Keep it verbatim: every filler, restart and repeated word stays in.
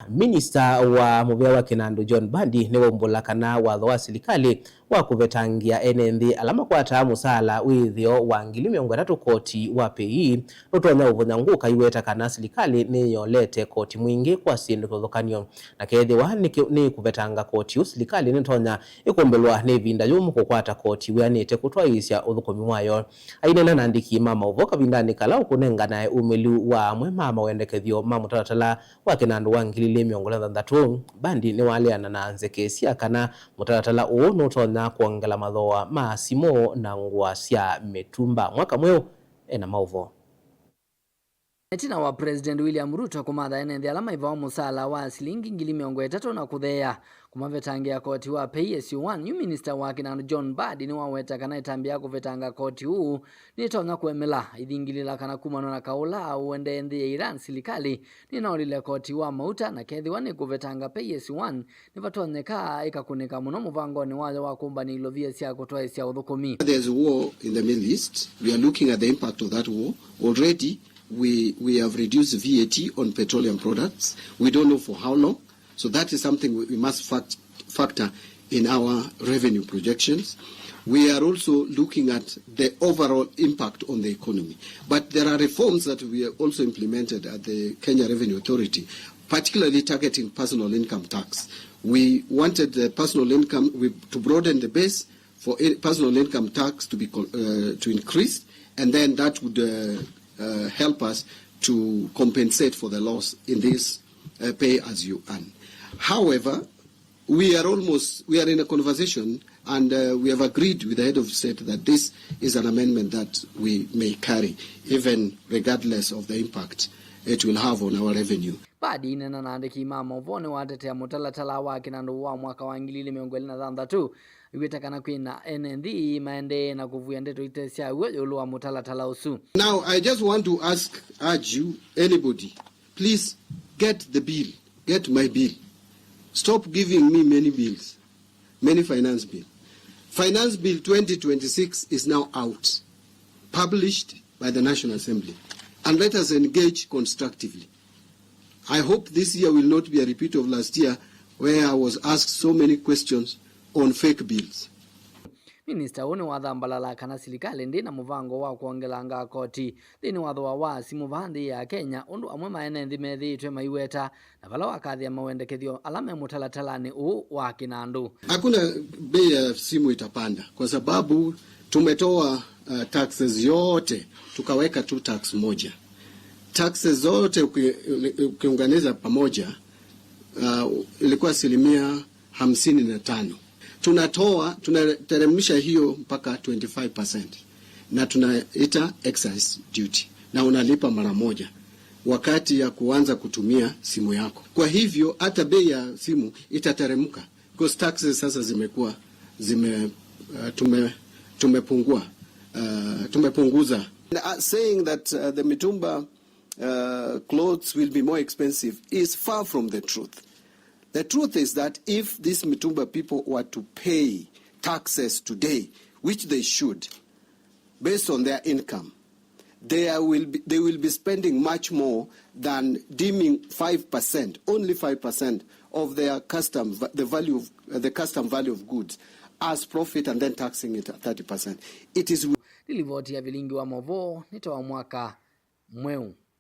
Minista wa mũvĩa wa kĩnandũ John Mbadi nĩwaumbũla kana watho wa silikalĩ wa kũvetangĩa ene nthĩ ala makwataa mũsaala wĩthĩo wa ngili mĩongo ĩtatũ koti wa payee nũtonya ũvonya ngũka iweta kana silikalĩ nĩyolete koti mwingĩ kwa syĩndũ kĩvathũkany'o. Na kethĩwa nĩ kĩ-, nĩ kũvetanga koti ũũ, silikalĩ nĩtonya ĩkũmbĩlwa nĩ ĩvinda yũmũ kũkwata koti wĩanĩte kũtwaĩĩsya ũthũkũmi wayo. Aineena na andĩki ma maũvoo kavindanĩ kala ũkũnenganae umĩlu wa amwe ma mawendekethyo ma mũtalatala wa kĩnandũ wa ngili ilĩ mĩongo ĩlĩ na thanthatũ, Mbadi nĩwaleana na nzeke sya kana mũtalatala ũũ nũtonya kwongela mathooa ma simũ na ngũa sya mĩtumba. Mwaka Mweũ ena maũvoo. Ĩtina wa President William Ruto kũmatha ene nthĩ ala maivawa mũsaala wa silingi ngili mĩongo ĩtatũ na kũtheea kũmavetangĩa koti wa pay as you earn, yu minista wa kĩnandũ John Mbadi nĩwaweta kana ĩtambya ya kũvetanga koti ũũ nĩtonya kũemela ithingilĩla kana kumana na kaũ ũla ũendee nthĩ ya Iran, silikalĩ nĩnaũlile koti wa mauta, na kethĩwa nĩkũvetanga pay as you earn, nĩvatonyeka ĩkakũnĩka mũno mũvangonĩ wayo wa kũmbanĩa ilovia sya kũtwaĩĩsya ũthũkũmi. There's war in the Middle East. We are looking at the impact of that war. Already, we, we have reduced V A T on petroleum products. We don't know for how long. So that is something we, we must fact, factor in our revenue projections. We are also looking at the overall impact on the economy. But there are reforms that we have also implemented at the Kenya Revenue Authority, particularly targeting personal income tax. We wanted the personal income, we, to broaden the base for i-, personal income tax to be co-, uh, to increase, and then that would, uh, uh, help us to compensate for the loss in this, uh, pay as you earn. However, we are almost, we are in a conversation, and, uh, we have agreed with the head of state that this is an amendment that we may carry, even regardless of the impact it will have on our revenue. Mbadi aineena na andĩki ma maũvoo nĩwatetea mũtalatala wa kĩnandũ wa mwaka wa ngili ilĩ mĩongo ĩlĩ na thanthatũ, aiweta kana kwĩna ene nthĩ maendee na kũvuĩa ndeto ite sya w'o ĩũlũ wa mũtalatala ũsu. Now, I just want to ask, urge you, anybody, please get the bill, get my bill. Stop giving me many bills, many finance bill. Finance Bill twenty twenty-six is now out, published by the National Assembly, and let us engage constructively. I hope this year will not be a repeat of last year, where I was asked so many questions on fake bills. Minista ũũ nĩwathambalala kana silikalĩ ndĩ na mũvango wa kwongelanga koti nthĩnĩ wa thooa wa simũ vaa nthĩ ya Kenya, ũndũ amwe ma ene nthĩ methĩĩtwe maiweta, na vala wakathĩa mawendekethyo ala me mũtalatalanĩ ũũ wa kĩnandũ. Hakuna bei ya simu itapanda kwa sababu tumetoa, uh, taxes yote, tukaweka tu tax moja. Taxes zote uki-, ukiunganiza pamoja, uh, ilikuwa asilimia hamsini na tano. Tunatoa, tunateremsha hiyo mpaka twenty-five percent. Na tunaita excise duty. Na unalipa mara moja wakati ya kuanza kutumia simu yako. Kwa hivyo, hata bei ya simu itateremka. Because taxes sasa zimekuwa, zime, uh, tume-, tumepungua, uh, tumepunguza. Uh, saying that, uh, the mitumba, uh, clothes will be more expensive is far from the truth. The truth is that if these mitumba people were to pay taxes today, which they should, based on their income, they are, will be, they will be spending much more than deeming five percent, only five percent of their custom va-, the value of, uh, the custom value of goods as profit and then taxing it at thirty percent. It is. Nĩ livoti ya vilingi wa maũvoo nĩ ta wa mwaka mweũ.